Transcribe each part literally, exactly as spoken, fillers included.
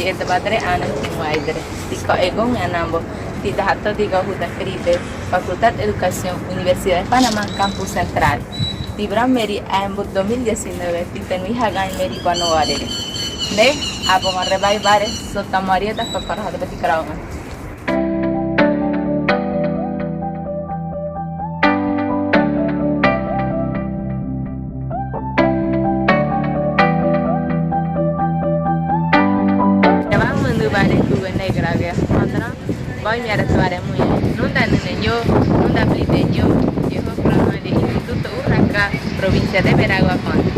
Tibarãbadre ánhã timu aidre. Tiako'egun Anambo, tidará tidan Huda Felipe, Facultad Educación, Universidad de Panamá, Campus Central. Tiburan Meri Aembu dos mil diecinueve, titenwi hagan Meri Bano Warere. Ne, abo marre bai bare, sota Maria da Papara Hada Beti Karaunga. Yaban munu bare kuwe negra ge. Matra, bai miara tuare muye. Nunda nene yo, nunda blide yo. Yeho programa de Instituto Urraca, provincia de Veragua, Conde.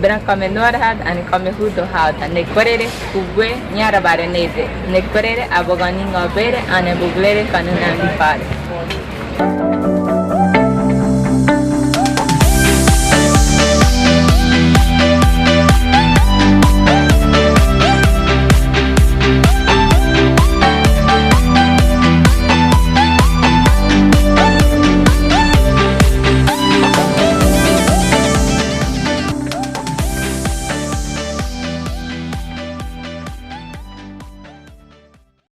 Bran kome nuara hada, ani kome hudo hada, ne korere, kugwe, nyara bare nede, ne korere, aboganinga bere, ane buglere, kanuna lipare.